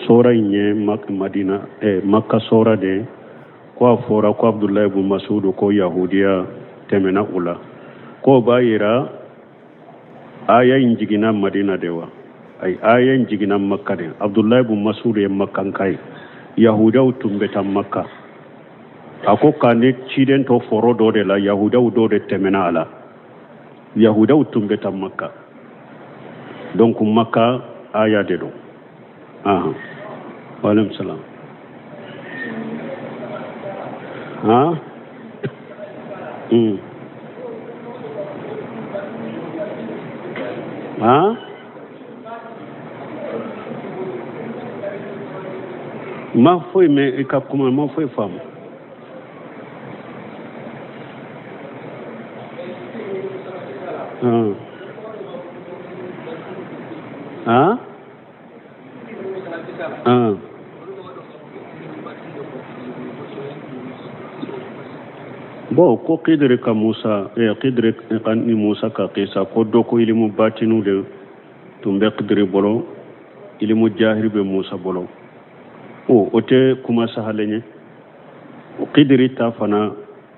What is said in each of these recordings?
Sɔra in ye Madina Makka sɔra de ye. Ko a fɔra ko Abudulayi bun Masudu ko yahudiya tɛmɛna u la. K'o b'a yira aya in jiginna Madina de wa? Ayi, aya in jiginna Makka de. Abudulayi bun Masudu ye Makkanka ye. Yahudiyaw tun bɛ taa Makka. A ko ka ne ciden to foro dɔ de la, yahudiyaw dɔ de tɛmɛna a la. Yahudiyaw tun bɛ taa Makka. Donc Makka aya de don. Ahan. Wa alaikum salam. Han? Han? Ma foyi mɛn i ka kuma, ma foyi faamu. Han. Han? Han. Bon, ko Kidiri ka Musa, Kidiri ka ni Musa ka kisa, ko dɔ ko ilimu batinu de tun bɛ Kidiri bolo, ilimu jahiri bɛ Musa bolo. O tɛ kuma sahalen ye. O Kidiri ta fana,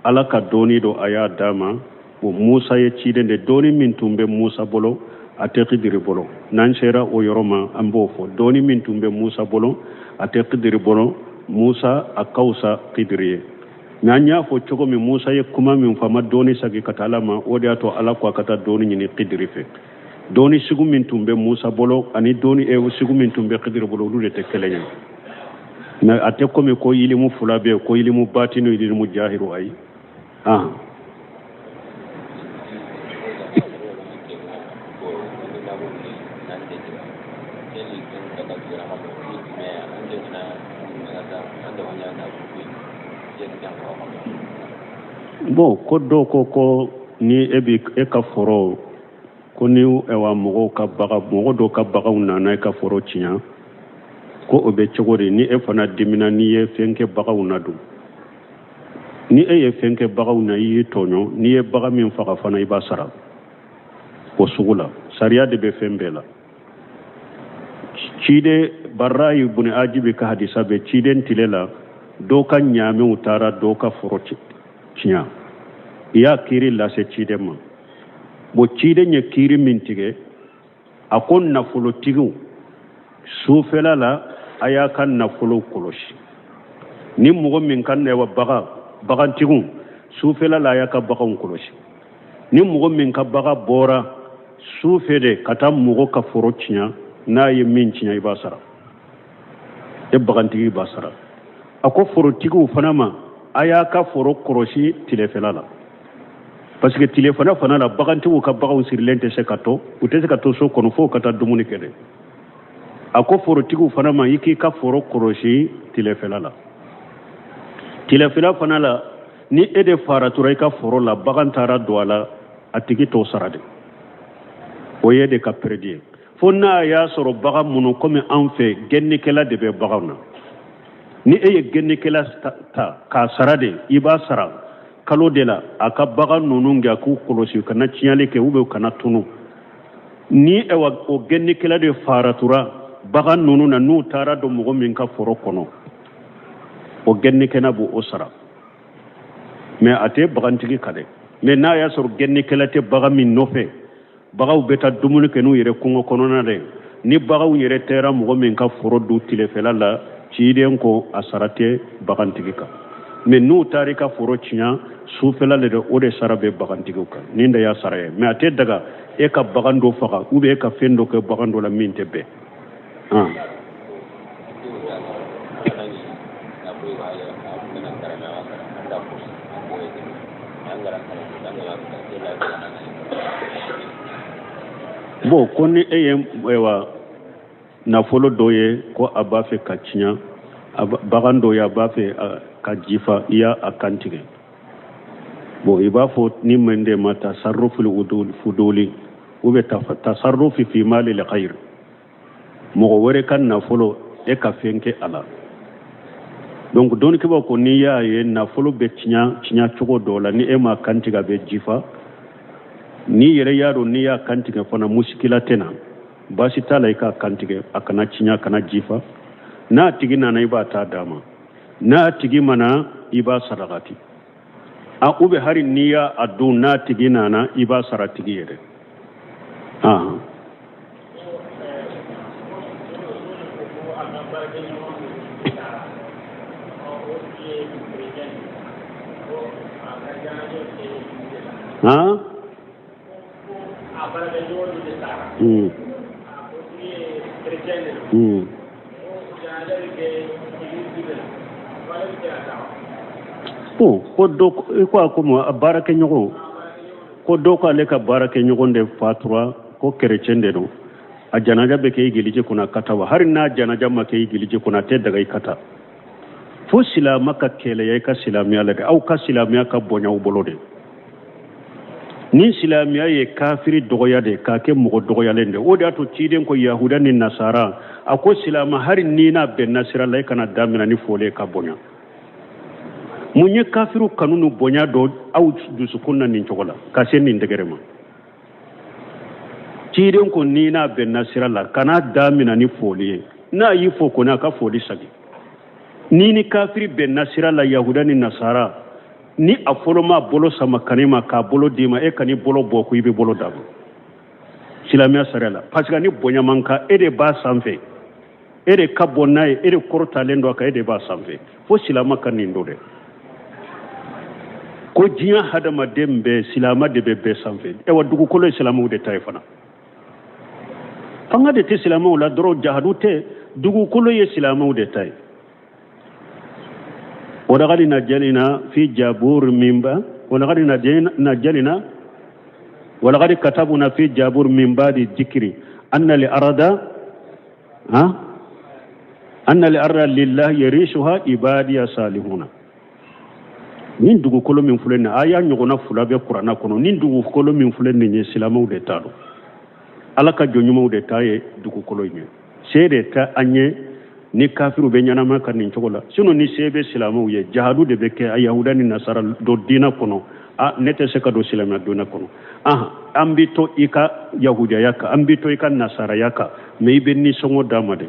Ala ka dɔnni don a y'a d'a ma. O Musa ye ciden de, dɔnni min tun bɛ Musa bolo, a tɛ Kidiri bolo. N'an sera o yɔrɔ ma, an b'o fɔ. Dɔnni min tun bɛ Musa bolo, a tɛ Kidiri bolo. Musa a ka fisa Kidiri ye. Mais an y'a fɔ cogo min, Musa ye kuma min fɔ, a ma dɔnni sagi ka taa Ala ma, o de y'a to Ala ko a ka taa dɔnni ɲini Kidiri fɛ. Dɔnni sugu min tun bɛ Musa bolo ani dɔnni sugu min tun bɛ Kidiri bolo, olu de tɛ kelen ye. Mais a tɛ komi ko ilimu fila bɛ yen, ko ilimu batinu, ilimu jahiru, ayi. Ah. Bon, ko dɔw ko ko ni e bi e ka foro, ko ni ayiwa mɔgɔw ka bagan, mɔgɔ dɔw ka baganw nana e ka foro tiɲɛ, ko o bɛ cogo di? Ni e fana dimina, n'i ye fɛn kɛ baganw na dun? Ni e ye fɛn kɛ baganw na, i y'i tɔɲɔ. N'i ye bagan min faga fana, i b'a sara o sugu la. Sariya de bɛ fɛn bɛɛ la. Ciden Barra ibn Ajibi ka hadisa bɛ ciden tile la, dɔw ka ɲaamɛw taara dɔw ka foro tiɲɛ. I y'a kiiri lase ciden ma. Bon, ciden ye kiiri min tigɛ, a ko nafolotigiw, sufɛla la, a y'a ka nafolo kɔlɔsi. Ni mɔgɔ min ka nɛwa bagan, bagantigiw, sufɛla la, a y'a ka baganw kɔlɔsi. Ni mɔgɔ min ka bagan bɔra sufɛ de ka taa mɔgɔ ka foro tiɲɛ, n'a ye min tiɲɛ, i b'a sara, e bagantigi b'a sara. A ko forotigiw fana ma, a y'a ka foro kɔlɔsi tilefɛla la, parce que tilefana fana la, bagantigiw ka baganw sirilen tɛ se ka to, u tɛ se ka to so kɔnɔ fo ka taa dumuni kɛ dɛ. A ko forotigiw fana ma, i k'i ka foro kɔlɔsi tilefɛla la. Tilefɛla fana la, ni e de faratura i ka foro la, bagan taara don a la, a tigi t'o sara de, o ye de ka pɛrɛdi ye. Fo n'a y'a sɔrɔ bagan minnu, komi an fɛ gɛnnikɛla de bɛ baganw na, ni e ye gɛnnikɛla ta k'a sara de, i b'a sara kalo de la, a ka bagan ninnu gɛn, k'u kɔlɔsi, kana tiɲɛli kɛ ou bien kana tunu. Ni ayiwa o gɛnnikɛla de faratura bagan ninnu na, n'u taara don mɔgɔ min ka foro kɔnɔ, o gɛnnikɛla b'o sara, mais a tɛ bagantigi kan dɛ. Mais n'a y'a sɔrɔ gɛnnikɛla tɛ bagan min nɔfɛ, baganw bɛ taa dumuni kɛ n'u yɛrɛ kungo kɔnɔna dɛ, ni baganw yɛrɛ taara mɔgɔ min ka foro dun tilefɛla la, ciden ko a sara tɛ bagantigi kan. Mais n'u taara i ka foro tiɲɛ sufɛla la dɛ, o de sara bɛ bagantigiw kan. Nin de y'a sara ye. Mais a tɛ daga e ka bagan dɔ faga ou bien e ka fɛn dɔ kɛ bagan dɔ la min tɛ bɛn. Bon, ko ni e ye ayiwa nafolo dɔ ye ko a b'a fɛ ka tiɲɛ, bagan dɔ ye a b'a fɛ ka jifa, i y'a a kantigɛ. Bon, i b'a fɔ ni min de ma tasarruful fuduli ou bien tasarrufi fi mali al-ghayr, mɔgɔ wɛrɛ ka nafolo e ka fɛn kɛ a la. Donc dɔnnikɛbaw ko n'i y'a ye nafolo bɛ tiɲɛ tiɲɛ cogo dɔ la, ni e m'a kantigɛ, a bɛ jifa. N'i yɛrɛ y'a dɔn n'i y'a kantigɛ fana, musikila tɛ na, baasi t'a la, i k'a kantigɛ, a kana tiɲɛ, a kana jifa. N'a tigi nana, i b'a ta d'a ma. N'a tigi ma na, i b'a sarakati a ou bien hari n'i y'a a dun, n'a tigi nana, i b'a sara tigi yɛrɛ. Ahan. Han? Bon, ko dɔ i ko a ko ma baarakɛɲɔgɔn, ko dɔ ko ale ka baarakɛɲɔgɔn de fatura, ko kerecɛn de don, a janaja bɛ kɛ igiliji kɔnɔ ka taa wa? Hali n'a janaja ma kɛ igiliji kɔnɔ, a tɛ daga i ka taa. Fo silama ka kɛlɛya i ka silamɛya la dɛ. Aw ka silamɛya ka bonya aw bolo de. Ni silamɛya ye kafiri dɔgɔya de k'a kɛ mɔgɔ dɔgɔyalen de, o de y'a to ciden ko yahuda ni nasara, a ko silama, hari n'i n'a bɛnna sira la, i kana damina ni foli ye ka bonya. Mun ye kafiriw kanu ni bonya don aw dusukun na nin cogo la ka se nin degré ma? Ciden ko n'i n'a bɛnna sira la, kana damina ni foli ye. N'a y'i fo kɔni, a ka foli sagi. N'i ni kafiri bɛnna sira la, yahuda ni nasara, ni a fɔlɔ m'a bolo sama ka n'i ma k'a bolo d'i ma, e kan'i bolo bɔ ko i bɛ bolo d'a ma silamɛya sariya la, parce que ni bonya man kan. E de b'a sanfɛ, e de ka bon n'a ye, e de kɔrɔtalen don a kan, e de b'a sanfɛ. Fo silama ka nin dɔn dɛ, ko diɲɛ hadamaden bɛɛ, silama de bɛ bɛɛ sanfɛ. Ayiwa, dugukolo ye silamɛw de ta ye fana. Fanga de tɛ silamɛw la dɔrɔn, jahadu tɛ, dugukolo ye silamɛw de ta ye. Walakadi najalina fi jabur min ba walakadi najalina walakadi katabuna fi jabur min badi dikiri anna li arada ha anna li arda lillahi yarisuha ibadiya salihuna. Nin dugukolo min filɛ nin, aya ɲɔgɔnna fila bɛ kuranna kɔnɔ. Nin dugukolo min filɛ nin ye, silamɛw de ta don, Ala ka jɔn ɲumanw de ta ye dugukolo in ye. Se de tɛ an ye ni kafiriw bɛ ɲɛnama ka nin cogo la. Sinon ni se bɛ silamɛw ye, jahadu de bɛ kɛ a yahuda ni nasara don diinɛ kɔnɔ. A ne tɛ se ka don silamɛya diinɛ kɔnɔ. Ahan, an bɛ to i ka yahudaya kan, an bɛ to i ka nasaraya kan, mais i bɛ nisɔngɔ d'a ma de.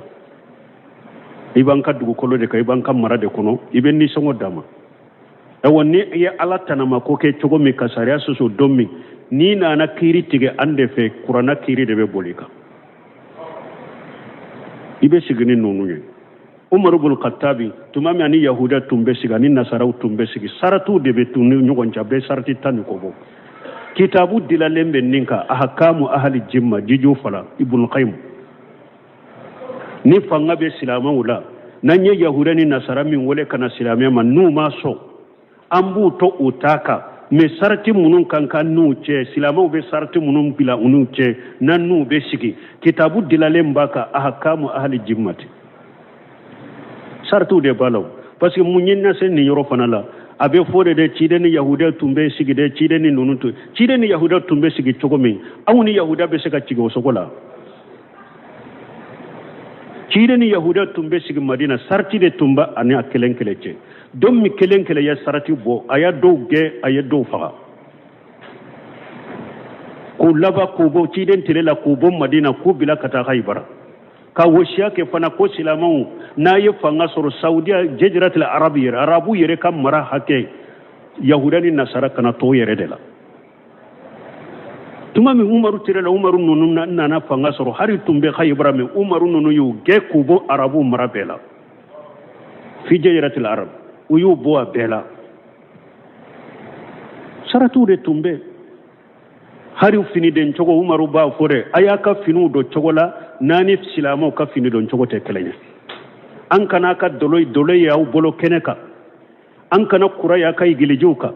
I b'an ka dugukolo de kan, i b'an ka mara de kɔnɔ, i bɛ nisɔngɔ d'a ma. Ayiwa, ni i ye Ala tanama ko kɛ cogo min ka sariya sɔsɔ don min, n'i nana kiiri tigɛ an de fɛ, kuranna kiiri de bɛ boli kan. I bɛ sigi ni ninnu ye. Umaru bun Khattabi, tuma min ani yahuda tun bɛ sigi, ani nasaraw tun bɛ sigi, saratiw de bɛ tun ni ɲɔgɔn cɛ, a bɛ sarati 10 ni kɔ bɔ. Kitabu dilalen bɛ nin kan, ahakamu ahali jimma, jiju fala Ibn Qayyim. Ni fanga bɛ silamɛw la, n'an ye yahuda ni nasara min wele ka na silamɛya ma, n'u ma sɔn, an b'u to u ta kan. Mais sarati minnu kan ka n'u cɛ, silamɛw bɛ sarati minnu bila u n'u cɛ, n'an n'u bɛ sigi, kitabu dilalen b'a kan, ahakamu ahali jimmati, saratiw de b'a la. Parce que mun ye na se nin yɔrɔ fana la, a bɛ fɔ de dɛ, ciden ni yahuda tun bɛ sigi dɛ, ciden ni ninnu tun, ciden ni yahuda tun bɛ sigi cogo min, anw ni yahuda bɛ se ka sigi o cogo la? Ciden ni yahuda tun bɛ sigi Madina, sarati de tun bɛ ani a kelen kelen cɛ. Don min kelen kelen ye sarati bɔ, a ye dɔw gɛn, a ye dɔw faga, k'u laban k'u bɔ ciden tele la, k'u bɔ Madina, k'u bila ka taa Hayibara, ka wasiya kɛ fana ko silamɛw n'a ye fanga sɔrɔ Saudiya, jaziratil arabi yɛrɛ, arabu yɛrɛ ka mara hakɛ, yahuda ni nasara kana to yɛrɛ de la. Tuma min Umaru tele la, Umaru ninnu nana fanga sɔrɔ, hari tun bɛ Hayibara min, Umaru ninnu y'u gɛn k'u bɔ arabu mara bɛɛ la, fi jaziratil arab, u y'u bɔ a bɛɛ la. Saratiw de tun bɛ hari fini don cogo. Umaru b'a fɔ dɛ, a y'a ka finiw don cogo la n'a ni silamɛw ka fini don cogo tɛ kelen ye. An kana ka dolo dolo ye aw bolo kɛnɛ kan, an kana kura y'a ka igilijiw kan,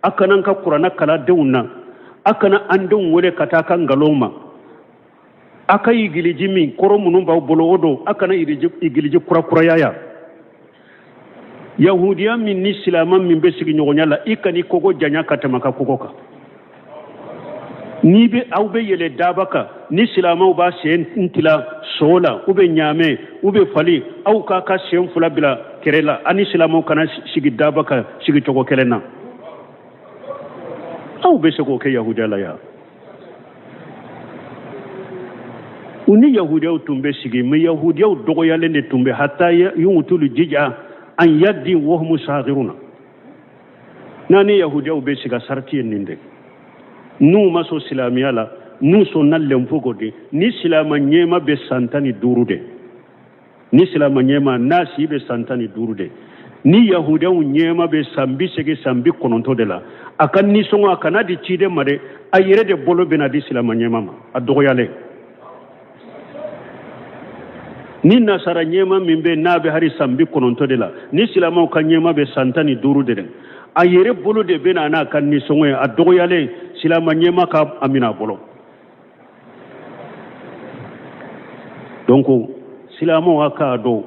a kana an ka kuranna kalan denw na, a kana an denw wele ka taa ka nkalon ma. A ka igiliji min kɔrɔ minnu b'aw bolo, o don, a kana igiliji kurakuraya yan. Yahudiya min ni silama min bɛ sigiɲɔgɔnya la, i kan'i kogo janya ka tɛmɛ a ka kogo kan. N'i bɛ aw bɛ yɛlɛ daba kan, ni silamɛw b'a sen tila so la, u bɛ ɲaamɛ, u bɛ fali, aw k'a ka sen fila bila kɛrɛ la. Ani silamɛw kana sigi daba kan sigicogo kelen na. Aw bɛ se k'o kɛ yahudiya la yan? U ni yahudiyaw tun bɛ sigi, mais yahudiyaw dɔgɔyalen de tun bɛ, hatta yu'tul jizya an yadin wa hum saghiruna. N'a ni yahudiyaw bɛ sigi, sarati ye nin de, n'u ma sɔn silamɛya la, n'u sɔnna lɛnpo ko de, ni silama ɲɛma bɛ san 15 de, ni silama ɲɛma n'a si bɛ san 15 de, ni yahudiyaw ɲɛma bɛ san 80, san 90 de la, a ka nisɔngɔ a kana di ciden ma dɛ, a yɛrɛ de bolo bɛna di silama ɲɛma ma, a dɔgɔyalen. Ni nasara ɲɛma min bɛ n'a bɛ hari san 90 de la, ni silamaw ka ɲɛma bɛ san 15 de dɛ, a yɛrɛ bolo de bɛ na n'a ka nisɔngɔ ye, a dɔgɔyalen, silama ɲɛma ka a minɛ a bolo. Donc silamaw, a k'a dɔn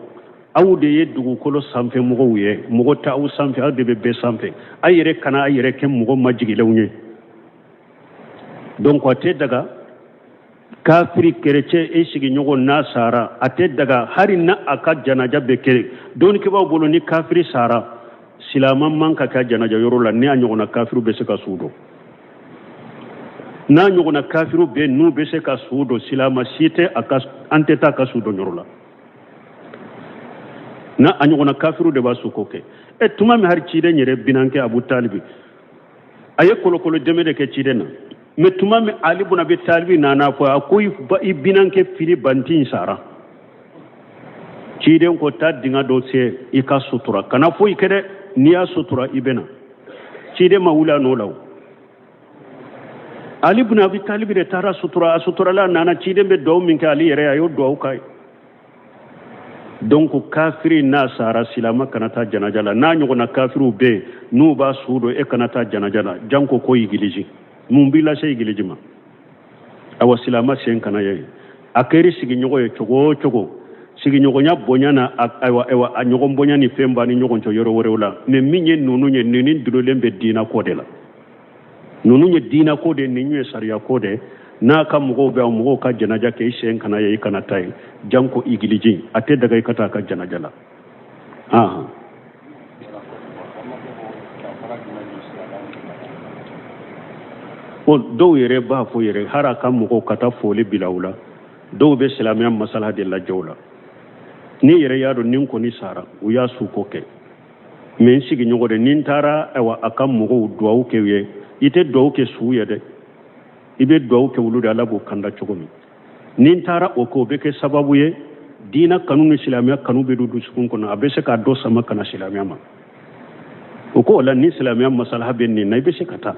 aw de ye dugukolo sanfɛ mɔgɔw ye, mɔgɔ tɛ aw sanfɛ, aw de bɛ bɛɛ sanfɛ. A yɛrɛ kana a yɛrɛ kɛ mɔgɔ majigilenw ye. Donc a tɛ daga kafiri kerecɛn e sigiɲɔgɔn n'a sara, a tɛ daga hali na a ka janaja bɛ kɛ dɔnnikɛbaaw bolo. Ni kafiri sara, silama man ka kɛ janaja yɔrɔ la ni a ɲɔgɔnna kafiriw bɛ se ka su don. N'a ɲɔgɔnna kafiriw bɛ n'u bɛ se ka su don, silama si tɛ a ka, an tɛ taa ka su don yɔrɔ la. N'a a ɲɔgɔnna kafiriw de b'a suko kɛ. E tuma min hari ciden yɛrɛ binankɛ Abu Talibi, a ye kolokolo dɛmɛ de kɛ ciden na, mais tuma min Ali bun Abi Talibi nana fɔ a ko i binankɛ fili banti in sara, ciden ko taa dinga dɔ sen i ka sutura, kana foyi kɛ dɛ, n'i y'a sutura i bɛ na. Ciden ma wuli a nɔ la o. Ali bun Abi Talibi de taara sutura, a suturala, a nana, ciden bɛ duwawu min kɛ Ali yɛrɛ, a y'o duwawu k'a ye. Donc kafiri n'a sara, silama kana taa janaja la. N'a ɲɔgɔnna kafiriw bɛ yen n'u b'a su don, e kana taa janaja la. Janko ko igiliji, mun b'i lase igiliji ma? Awa silama sen kana ye. A kɛra sigiɲɔgɔn ye cogo o cogo, sigiɲɔgɔnya bonya na, ayiwa ayiwa, a ɲɔgɔn bonya ni fɛn b'a ni ɲɔgɔn cɛ yɔrɔ wɛrɛw la. Mais min ye ninnu ye, ninnu dulolen bɛ diina ko de la. Ninnu ye diina ko de, ninnu ye sariya ko de. N'a ka mɔgɔw bɛ mɔgɔw ka janaja kɛ, i sen kana ye, i kana taa yen. Janko igiliji, a tɛ daga i ka taa a ka janaja la. Ahan. Bon, dɔw yɛrɛ b'a fɔ yɛrɛ hari a ka mɔgɔw ka taa foli bila u la. Dɔw bɛ silamɛya masala de lajɛ o la. N'i yɛrɛ y'a dɔn nin kɔni sara, u y'a suko kɛ, mais n sigiɲɔgɔn de, ni n taara ayiwa a ka mɔgɔw duwawu kɛ u ye, i tɛ duwawu kɛ su ye dɛ, i bɛ duwawu kɛ olu de, Ala b'o kanda cogo min. Ni n taara o kɛ, o bɛ kɛ sababu ye diina kanu ni silamɛya kanu bɛ don dusukun kɔnɔ, a bɛ se k'a dɔ sama ka na silamɛya ma. O ko o la, ni silamɛya masalaha bɛ nin na, i bɛ se ka taa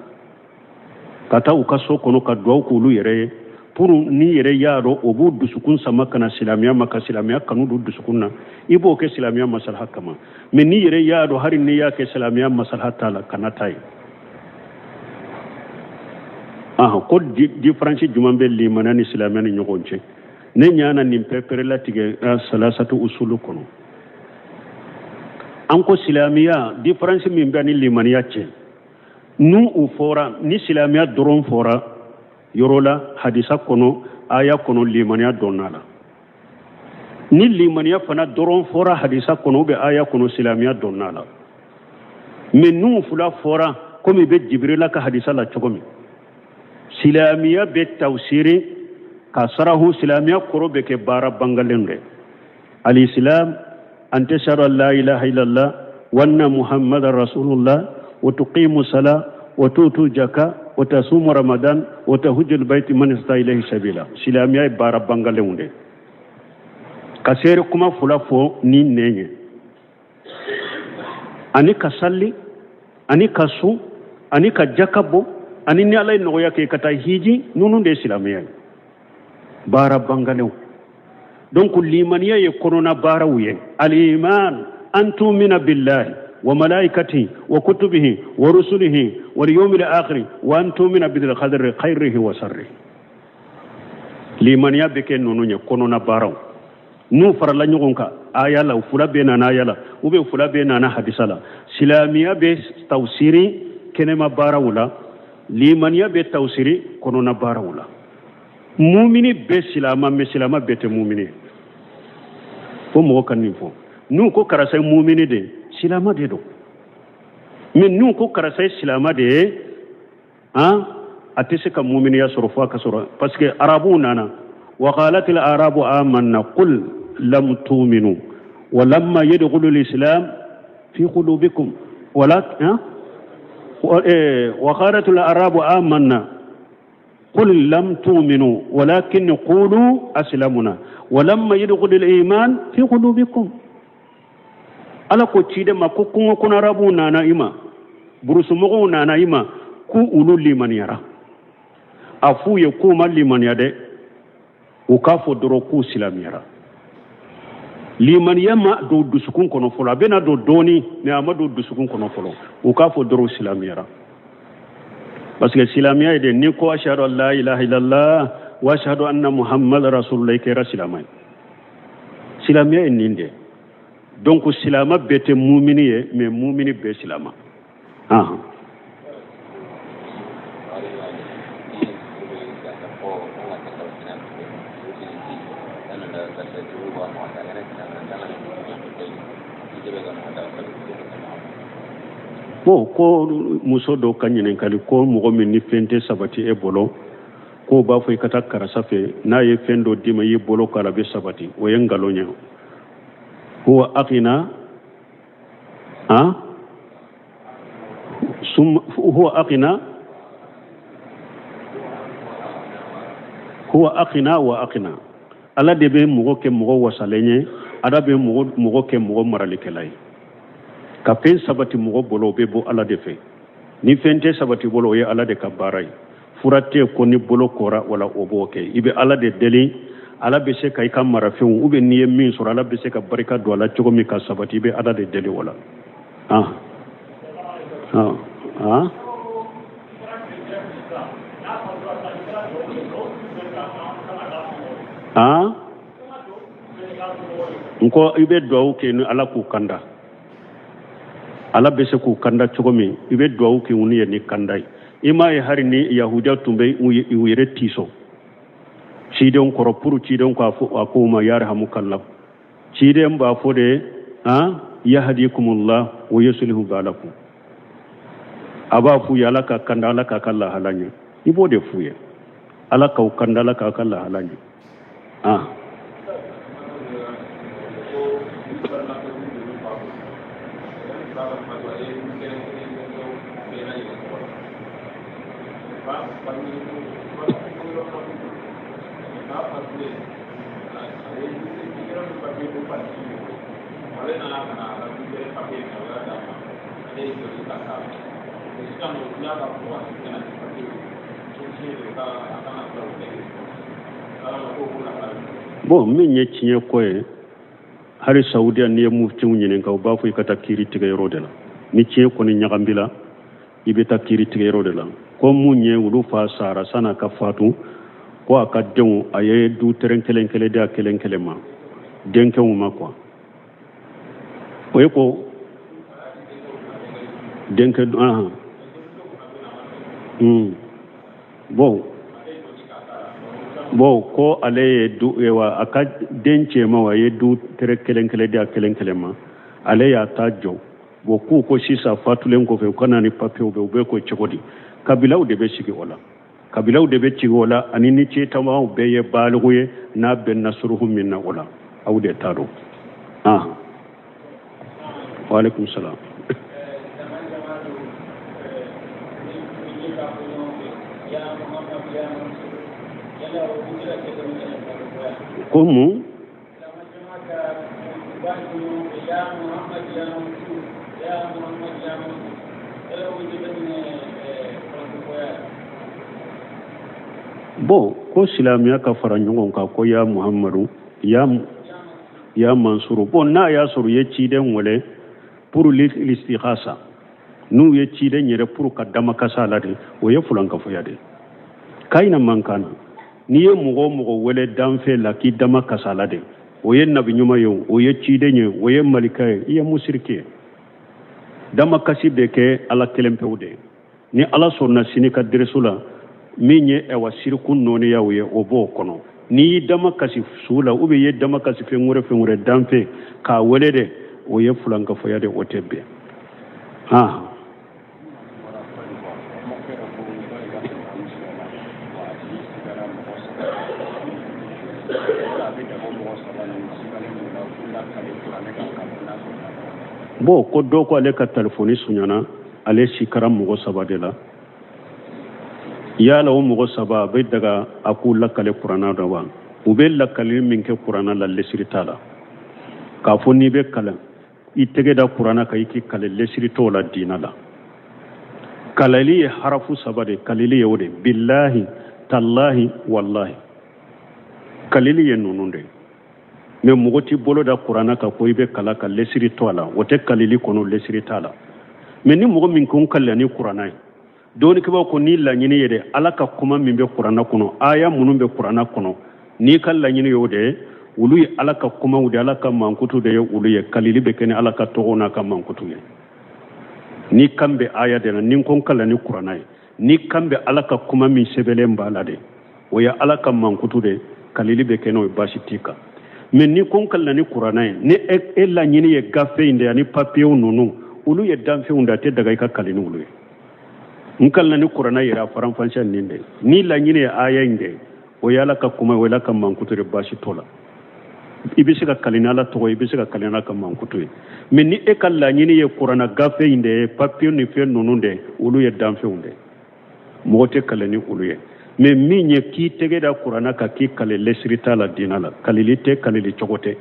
ka taa u ka so kɔnɔ ka duwawu k'olu yɛrɛ ye, pour n'i yɛrɛ y'a dɔn o b'u dusukun sama ka na silamɛya ma, ka silamɛya kanu don dusukun na, i b'o kɛ silamɛya masalaha kama. Mais n'i yɛrɛ y'a dɔn hali n'i y'a kɛ silamɛya masalaha t'a la, kana taa yen. Ahan, ko différence jumɛn bɛ limaniya ni silamɛya ni ɲɔgɔn cɛ? Ne ɲa na nin pɛrɛpɛrɛlatigɛ salasatu usulu kɔnɔ. An ko silamɛya, différence min bɛ ni limaniya cɛ, n'u u fɔra, ni silamɛya dɔrɔn fɔra yɔrɔ la hadisa kɔnɔ, aya kɔnɔ, limaniya donna la. Ni limaniya fana dɔrɔn fɔra hadisa kɔnɔ ou bien aya kɔnɔ, silamɛya donna la. Mais n'u fila fɔra, komi bɛ Jibirila ka hadisa la cogo min, silamɛya bɛ tawsiri ka sarahu, silamɛya kɔrɔ bɛ kɛ baara bangalen de. Alislam an tashhadu an la ilaha illallah wa anna muhammadan rasulullah wa tuqimu sala wa tutu jaka wa tasumu ramadan wa tahujjul baiti man istata ilayhi sabila. Silamɛya ye baara bangalenw de, ka seere kuma fila fɔ ni nɛn ye, ani ka sali, ani ka sun, ani ka jaka bɔ, ani ni Ala ye nɔgɔya kɛ ka taa hiji. Ninnu de ye silamɛya ye, baara bangalenw. Donc limaniya ye kɔnɔna baaraw ye. Aliman an tumina billahi wa malaikatihi wa kutubihi wa rusulihi wal yawmil akhir wa an tumina bil qadri khairihi wa sharrihi. Limaniya bɛ kɛ ninnu ye, kɔnɔna baaraw. N'u farala ɲɔgɔn kan aya la, fila bɛɛ nana aya la ou bien fila bɛɛ nana hadisa la, silamɛya bɛ tawsiri kɛnɛma baaraw la, limaniya bɛ tawsiri kɔnɔna baaraw la. Mumini bɛɛ silama, mais silama bɛɛ tɛ mumini ye. Fo mɔgɔ ka nin fɔ. N'u ko karisa ye mumini de ye, silama de don. Mais n'u ko karisa ye silama de ye, han, a tɛ se ka muminiya sɔrɔ fo a ka sɔrɔ, parce que arabuw nana, Wa qalatil arabu amanna qul lam tu'minu wa lamma yadkhulul islam fi qulubikum wala wa qalatil arabu amanna qul lam tu'minu walakin qulu aslamuna wa lamma yadkhulul iman fi qulubikum. Ala ko ciden ma ko kungo kɔnɔ arabuw nana i ma, burusumɔgɔw nana i ma, k'u olu limaniyara. A f'u ye k'u ma limaniya dɛ, u k'a fɔ dɔrɔn k'u silamɛyara. Limaniya ma don dusukun kɔnɔ fɔlɔ, a bɛna don dɔɔni, mais a ma don dusukun kɔnɔ fɔlɔ. U k'a fɔ dɔrɔn silamɛyara, parce que silamɛya ye de n'i ko ashhadu an la ilaha illallah wa ashhadu anna muhammad rasulullah, i kɛra silamɛ ye. Silamɛya ye nin de. Donc silama bɛɛ tɛ mumini ye, mais mumini bɛɛ silama. Ahan. Bon, ko muso dɔ ka ɲininkali ko mɔgɔ min ni fɛn tɛ sabati e bolo, k'o b'a fɔ i ka taa karisa fɛ, n'a ye fɛn dɔ d'i ma, i y'i bolo k'a la, a bɛ sabati, o ye nkalon ye. Huwa aghna a summa huwa aghna huwa aghna wa aqna. Ala de bɛ mɔgɔ kɛ mɔgɔ wasalen ye, Ala bɛ mɔgɔ kɛ mɔgɔ maralikɛla ye. Ka fɛn sabati mɔgɔ bolo, o bɛ bɔ Ala de fɛ. Ni fɛn tɛ sabati bolo, o ye Ala de ka baara ye. Fura tɛ ko ni bolo kora wala o b'o kɛ. I bɛ Ala de deli, Ala bɛ se ka i ka marafɛnw ou bien n'i ye min sɔrɔ, Ala bɛ se ka barika don a la cogo min ka sabati. I bɛ Ala de deli o la. Ah ah ah ah n ko i bɛ duwawu kɛ ni Ala k'u kanda. Ala bɛ se k'u kanda cogo min, i bɛ duwawu kɛ u ye ni kanda ye. I m'a ye hali ni yahudiya tun bɛ u yɛrɛ tiso cidenw kɔrɔ pour cidenw k'a fɔ a ko ma yarhamukallah. Ciden b'a fɔ de han yahdikumullah wa yuslihu balakum. A b'a f'u ye Ala ka kanda, Ala k'a ka lahala ɲɛ. I b'o de f'u ye, Ala k'aw kanda, Ala k'a ka lahala ɲɛ. Ah bon, min ye tiɲɛ ko ye, hali Saudiya, n'i ye muftiw ɲininka, u b'a fɔ i ka taa kiiri tigɛ yɔrɔ de la. Ni tiɲɛ kɔni ɲagambila, i bɛ taa kiiri tigɛ yɔrɔ de la. Ko mun ye olu fa sara san'a ka fatu, ko a ka denw, a ye du tɛrɛn kelen kelen di a kelen kelen ma, denkɛw ma quoi. O ye ko denkɛ ahan bon bon ko ale ye du wa a ka den cɛmanw, a ye du tɛrɛ kelen kelen di a kelen kelen ma, ale y'a ta jɔ. Bon, k'u ko sisan fatulen kɔfɛ, u ka na ni papiyew bɛ, u bɛ ko cogo di? Kabilaw de bɛ sigi o la, kabilaw de bɛ sigi o la, ani ni cɛtamaw bɛɛ ye baliku ye, n'a bɛnna suruhu min na o la, aw de ta don. Ah, waaleykum salam. Ko mun? Bon, ko silamɛya ka fara ɲɔgɔn kan, ko ya Muhammadu, ya ya Mansuru. Bon, n'a y'a sɔrɔ u ye ciden wele pour l'istighasa, n'u ye ciden yɛrɛ pour ka damakasa la de, o ye fulankafoya de. Kayina man kan na, n'i ye mɔgɔ o mɔgɔ wele danfɛn la k'i dama kasa la de, o ye nabi ɲuman ye, o ye ciden ye, o ye malika ye, i ye musiriki ye. Damakasi bɛ kɛ Ala kelen pewu de ye. Ni Ala sɔnna, sini ka dereso la, min ye ɛwa siriku nɔɔniyaw ye, o b'o kɔnɔ. N'i y'i dama kasi su la, ou bien i ye dama kasi fɛn wɛrɛ fɛn wɛrɛ danfɛn k'a wele de, o ye fulankafoya de, o tɛ bɛn. Han Bon, ko dɔ ko ale ka telefɔni suɲana, ale sikara mɔgɔ saba de la. Yala o mɔgɔ saba a bɛ daga a k'u lakale kuranna la wa? U bɛ lakaleli min kɛ kuranna la, lesiri t'a la. K'a fɔ n'i bɛ kalan, i tɛgɛ da kuranna kan, i k'i kale, lesiri t'o la diina la. Kalali ye harafu saba de, kalili ye o de, bilahi, talahi, walahi. Kalili ye ninnu de. Mais mɔgɔ t'i bolo da kuranna kan ko i bɛ kala ka lesiri to a la, o tɛ kalili kɔnɔ, lesiri t'a la. Mais ni mɔgɔ min ko n kalila ni kuranna ye, dɔnnikɛbaaw ko n'i laɲini ye de ala ka kuma min bɛ kuranna kɔnɔ, aya minnu bɛ kuranna kɔnɔ, n'i ka laɲini y'o de ye, olu ye ala ka kumaw de, ala ka mankutu de ye olu ye. Kalili bɛ kɛ ni ala ka tɔgɔw n'a ka mankutu ye. N'i kan bɛ aya de la, ni n ko n kalila ni kuranna ye, n'i kan bɛ ala ka kuma min sɛbɛnlen b'a la de, o ye ala ka mankutu de, kalili bɛ kɛ n'o ye, baasi t'i kan. Mais n'i ko n kalila ni kuranna ye, ni e, e laɲini ye gafe in de ani papiyew ninnu, olu ye danfɛnw de, a tɛ daga i ka kali ni olu ye. N kalila ni kuranna yɛrɛ, a faranfasiya nin de, n'i laɲini ye aya in de, o ye ala ka kuma, o ye ala ka mankutu de, baasi t'o la. I bɛ se ka kali ni ala tɔgɔ ye, i bɛ se ka kali ni ala ka mankutu ye. Mais ni e ka laɲini ye kuranna gafe in de ye, papiye ni fɛn ninnu de, olu ye danfɛnw de, mɔgɔ tɛ kali ni olu ye. Mais min ye k'i tɛgɛ da kuranna kan k'i kali, lesiri t'a la diina la. Kalili tɛ, kalili cogo tɛ.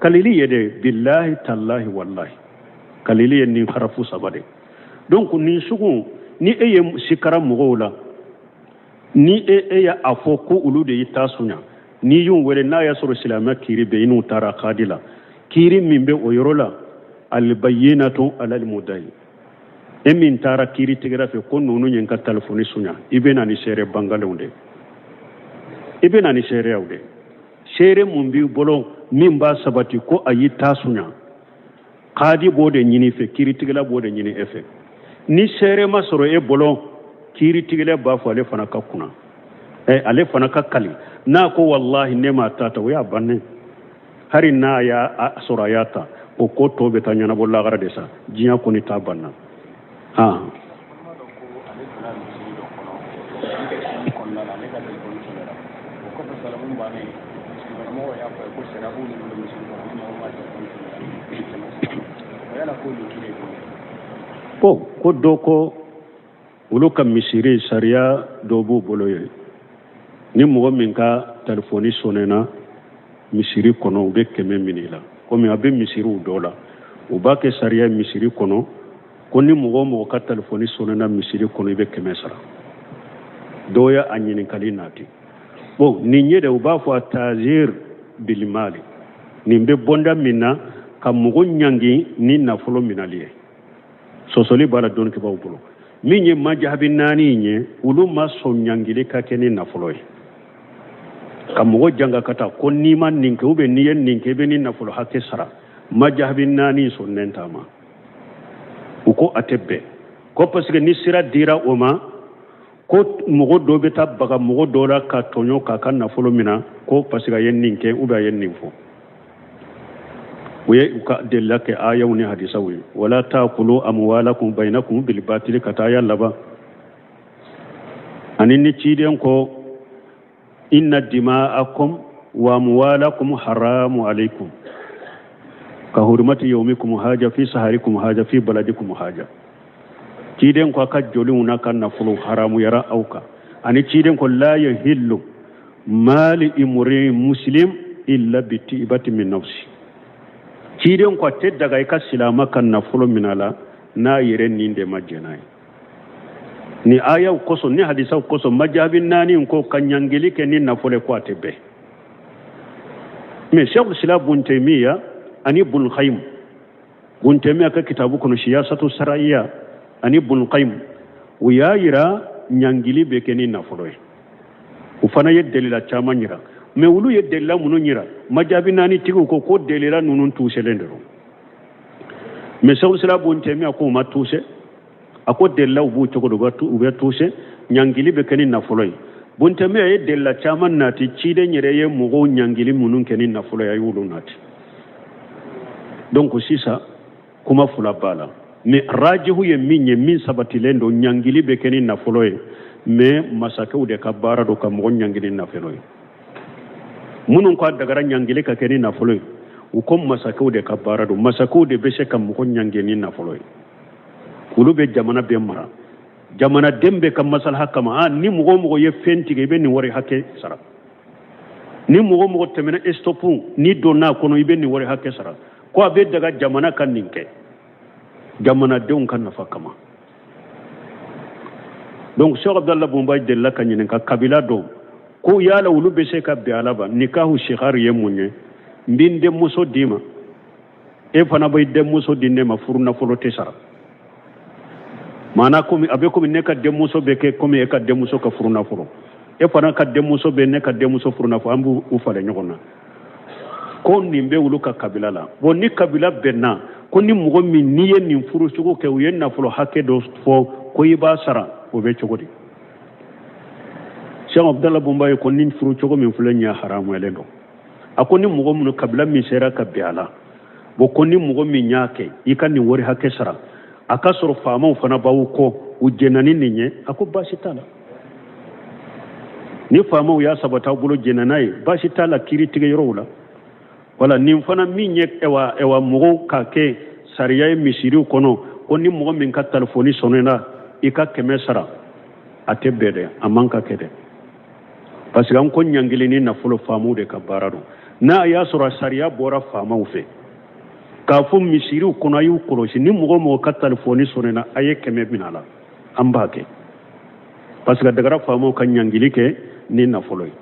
Kalili ye de bilahi, talahi, walahi. Kalili ye nin harafu saba de. Donc nin sugu, ni e ye sikara mɔgɔw la, ni e e y'a fɔ ko olu de y'i ta suɲa, n'i y'u wele, n'a y'a sɔrɔ silamɛ kiiri bɛ i n'u taara kadi la, kiiri min bɛ o yɔrɔ la, albayinatu alal mudda'i. E min taara kiiri tigɛla fɛ ko ninnu ye n ka telefɔni suɲa, i bɛ na ni seere bangalenw de, i bɛ na ni seereyaw de. Seere mun b'i bolo min b'a sabati ko a y'i ta suɲa, kadi b'o de ɲini i fɛ, kiiritigɛla b'o de ɲini e fɛ. Ni seere ma sɔrɔ e bolo, kiiritigɛla b'a fɔ ale fana ka kunna, ɛ ale fana ka kali. N'a ko walahi ne m'a ta ta, o y'a bannen. Hari n'a y'a sɔrɔ a y'a ta, o ko tɔ bɛ taa ɲɛnabɔ lagara de sa, diɲɛ kɔni ta banna. Han, bon, ko dɔ ko olu ka misiri sariya dɔ b'u bolo ye, ni mɔgɔ min ka telefɔni sɔnɛna misiri kɔnɔ, u bɛ 100 minɛ i la. Komi a bɛ misiriw dɔ la, u b'a kɛ sariya misiri kɔnɔ ko ni mɔgɔ o mɔgɔ ka telefɔni sɔnɛna misiri kɔnɔ, i bɛ 100 sara. Dɔw y'a ɲininkali nati. Bon, nin ye de, u b'a fɔ a tazir bilimali, nin bɛ bonda min na ka mɔgɔ ɲangi ni nafolo minali ye, sɔsɔli b'a la dɔnnikɛbaaw bolo. Min ye majahabi naani in ye, olu ma sɔn ɲangili ka kɛ ni nafolo ye, ka mɔgɔ janga ka taa ko n'i ma nin kɛ ou bien n'i ye nin kɛ, i bɛ nin nafolo hakɛ sara. Majahabi naani sɔnnen t'a ma, u ko a tɛ bɛn, ko parce que ni sira dira o ma, ko mɔgɔ dɔ bɛ taa baga mɔgɔ dɔ la ka tɔɲɔ k'a ka nafolo minɛ, ko parce que a ye nin kɛ ou bien a ye nin fɔ. U ye u ka delila kɛ ayaw ni hadisaw ye, wala taakulu amwalakum bainakum bilbatili, ka taa aya laban. Ani ni ciden ko inna dima'akum wa amwalakum haramu alaikum ka hurmati yawmikum haja fi saharikum haja fi baladikum haja. Ciden ko a ka joliw n'a ka nafolo haramuyara aw kan. Ani ciden ko la yahillu mali imri muslim illa bi tibati min nafsi. Ciden ko a tɛ daga i ka silama ka nafolo minɛ a la n'a yɛrɛ nin de ma jɛn n'a ye. Ni ayaw kosɔn ni hadisaw kosɔn, majahabi naani ko ka ɲangili kɛ ni nafolo ye, ko a tɛ bɛn. Mais Sheikhul Islam Bun Taymiya ani Bun Qayyim, Bun Taymiya ka kitabu kɔnɔ siyasatu saraiya, ani Bun Qayyim, u y'a yira ɲangili bɛ kɛ ni nafolo ye. U fana ye delila caman yira, mais olu ye delila minnu yira, majahabi naani tigiw ko ko delila ninnu tuuselen de don. Mais Sheikhul Islam Bun Taymiya ko u ma tuuse, a ko delilaw b'u cogo don, u bɛ tuuse, ɲangili bɛ kɛ ni nafolo ye. Bun Taymiya ye delila caman nati, ciden yɛrɛ ye mɔgɔw ɲangili minnu kɛ ni nafolo ye, a y'olu nati. Donc sisan kuma fila b'a la, mais rajihu ye min ye, min sabatilen don, ɲangili bɛ kɛ ni nafolo ye, mais masakɛw de ka baara don ka mɔgɔ ɲangili nafolo ye. Minnu ko a dagara ɲangili ka kɛ ni nafolo ye, u ko masakɛw de ka baara don. Masakɛw de bɛ se ka mɔgɔ ɲangi ni nafolo ye. Olu bɛ jamana bɛɛ mara, jamanaden bɛɛ ka masalaha kama. A ni mɔgɔ o mɔgɔ ye fɛn tigɛ, i bɛ nin wari hakɛ sara. Ni mɔgɔ o mɔgɔ tɛmɛna stop n'i donna a kɔnɔ, i bɛ nin wari hakɛ sara. Ko a bɛ daga jamana ka nin kɛ jamanadenw ka nafa kama. Donc Cheikh Abdallah Bun Baz delila ka ɲininka kabila dɔ ko yala olu bɛ se ka bɛn a la ba, nikahu sigar ye mun ye? N bɛ n denmuso d'i ma, e fana b'i denmuso di ne ma, furu nafolo tɛ sara. Maana komi a bɛ komi ne ka denmuso bɛ kɛ komi e ka denmuso ka furu nafolo, e fana ka denmuso bɛ ne ka denmuso furu nafolo, an b'u falen ɲɔgɔn na. Ko nin bɛ olu ka kabila la. Bon, ni kabila bɛnna ko ni mɔgɔ min n'i ye nin furu sugu kɛ, u ye nafolo hakɛ dɔ fɔ ko i b'a sara, o bɛ cogo di? Cheikh Abdallah Bun Baz ko nin furu cogo min filɛ nin ye, haramuyalen don. A ko ni mɔgɔ minnu kabila min sera ka bɛn a la, bon, ko ni mɔgɔ min y'a kɛ, i ka nin wari hakɛ sara, a ka sɔrɔ faamaw fana b'aw kɔ, u jɛnna ni nin ye, a ko baasi t'a la. Ni faamaw y'a sabati aw bolo, jɛnna n'a ye, baasi t'a la kiiri tigɛ yɔrɔw la. Wala nin fana min ye, ɛwa ɛwa, mɔgɔw ka kɛ sariya ye misiriw kɔnɔ ko ni mɔgɔ min ka telefɔni sɔnna, i ka 100 sara, a tɛ bɛn dɛ, a man ka kɛ dɛ, parce que an ko ɲangili ni nafolo, faamaw de ka baara don. N'a y'a sɔrɔ a sariya bɔra faamaw fɛ k'a fɔ misiriw kɔnɔ, a y'u kɔlɔsi, ni mɔgɔ o mɔgɔ ka telefɔni sɔnna, a ye 100 minɛ a la, an b'a kɛ, parce que a dagara faamaw ka ɲangili kɛ ni nafolo ye.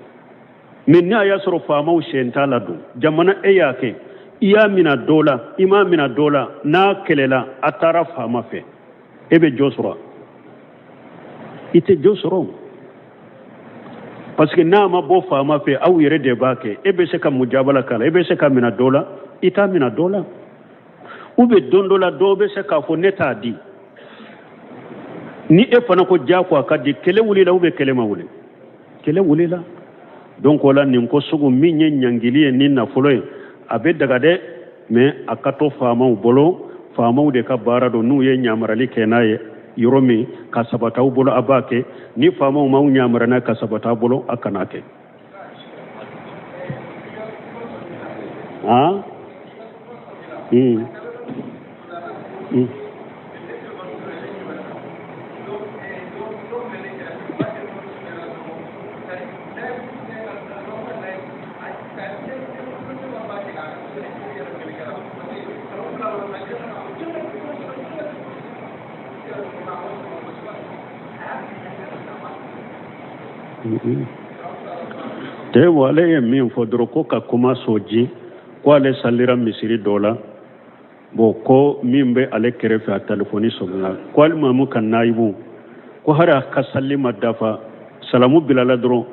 Mais n'a y'a sɔrɔ faamaw sen t'a la don, jamana e y'a kɛ, i y'a mina dɔ la, i m'a mina dɔ la, n'a kɛlɛla, a taara faama fɛ, e bɛ jɔ sɔrɔ? I tɛ jɔ sɔrɔ, parce que n'a ma bɔ faama fɛ, aw yɛrɛ de b'a kɛ. E bɛ se ka mujabala k'a la, e bɛ se ka mina dɔ la, i t'a mina dɔ la. Ou bien don dɔ la, dɔw bɛ se k'a fɔ ne t'a di. Ni e fana ko diyagoya a ka di, kɛlɛ wulila ou bien kɛlɛ ma wuli? Kɛlɛ wulila. Donc o la, nin ko sugu min ye ɲangili ye ni nafolo ye, a bɛ daga dɛ, mais a ka to faamaw bolo. Faamaw de ka baara don. N'u ye ɲamarali kɛ n'a ye yɔrɔ min ka sabati aw bolo, a b'a kɛ. Ni faamaw m'aw ɲamara n'a ka sabati aw bolo, a kana kɛ. Ah? Te ale ye min fɔ dɔrɔn, ko ka kuma soji, ko ale salira misiri dɔ la. Bon, ko min bɛ ale kɛrɛfɛ, a telefɔni sɔnna, ko alimamu ka nayibu, ko hari a ka sali ma dafa, salamu bilala dɔrɔn,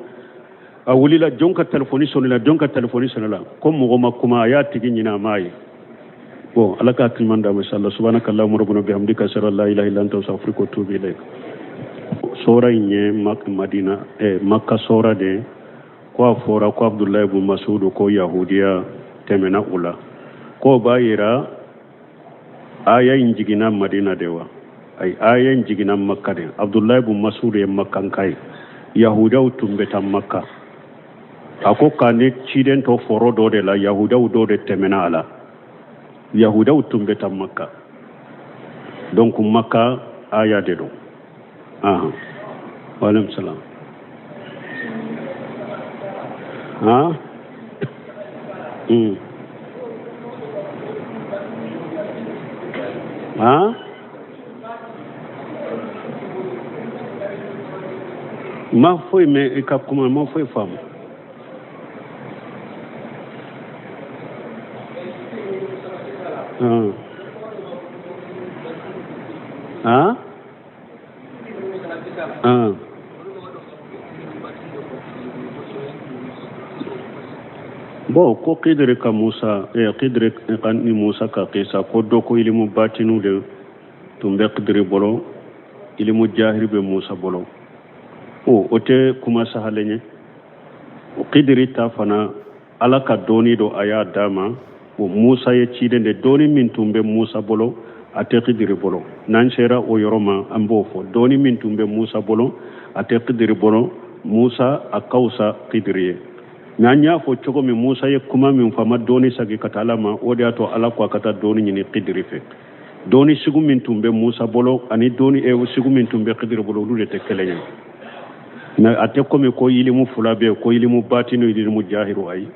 a wulila, jɔn ka telefɔni sɔnnila, jɔn ka telefɔni sɔnnila? Ko mɔgɔ ma kuma, a y'a tigi ɲini, a m'a ye. Bon, ala ka hakili ɲuman d'a ma, inshallah. Subhanaka allahumma rabbana bihamdika, ashhadu an la ilaha illa anta, astaghfiruka wa atubu ilayk. Sɔra in ye Madina, Makka sɔra de. Ko a fɔra ko Abdulayi bun Masudu ko yahudiya tɛmɛna u la, k'o b'a yira aya in jiginna Madina de wa? Ayi, aya in jiginna Makka de. Abdulayi bun Masudu ye Makkanka ye, yahudiyaw tun bɛ taa Makka. A ko ka ne ciden to foro dɔ de la, yahudiyaw dɔ de tɛmɛna a la. Yahudiyaw tun bɛ taa Makka, donc Makka aya de don. Ahan, waaleykum salam. Han. Han, ma foyi mɛn i ka kuma, ma foyi faamu. Han han han. Bon, ko Kidiri ka Musa, Kidiri ka ni Musa ka kisa, ko dɔ ko ilimu batinu de tun bɛ Kidiri bolo, ilimu jahiri bɛ Musa bolo. O tɛ kuma sahalen ye. Kidiri ta fana, Ala ka dɔɔni don, a y'a d'a ma. O Musa ye ciden de, dɔɔni min tun bɛ Musa bolo, a tɛ Kidiri bolo. N'an sera o yɔrɔ ma, an b'o fɔ. Dɔɔni min tun bɛ Musa bolo, a tɛ Kidiri bolo. Musa a ka fisa Kidiri ye. Mais an y'a fɔ cogo min, Musa ye kuma min fɔ, a ma dɔɔni sagi ka taa Ala ma. O de y'a to Ala ko a ka taa dɔɔni ɲini Kidiri fɛ. Dɔɔni sugu min tun bɛ Musa bolo ani dɔɔni sugu min tun bɛ Kidiri bolo, olu de tɛ kelen ye. Mais a tɛ komi ko ilimu fila bɛ yen, ko ilimu batinu, ilimu jahiru, ayi.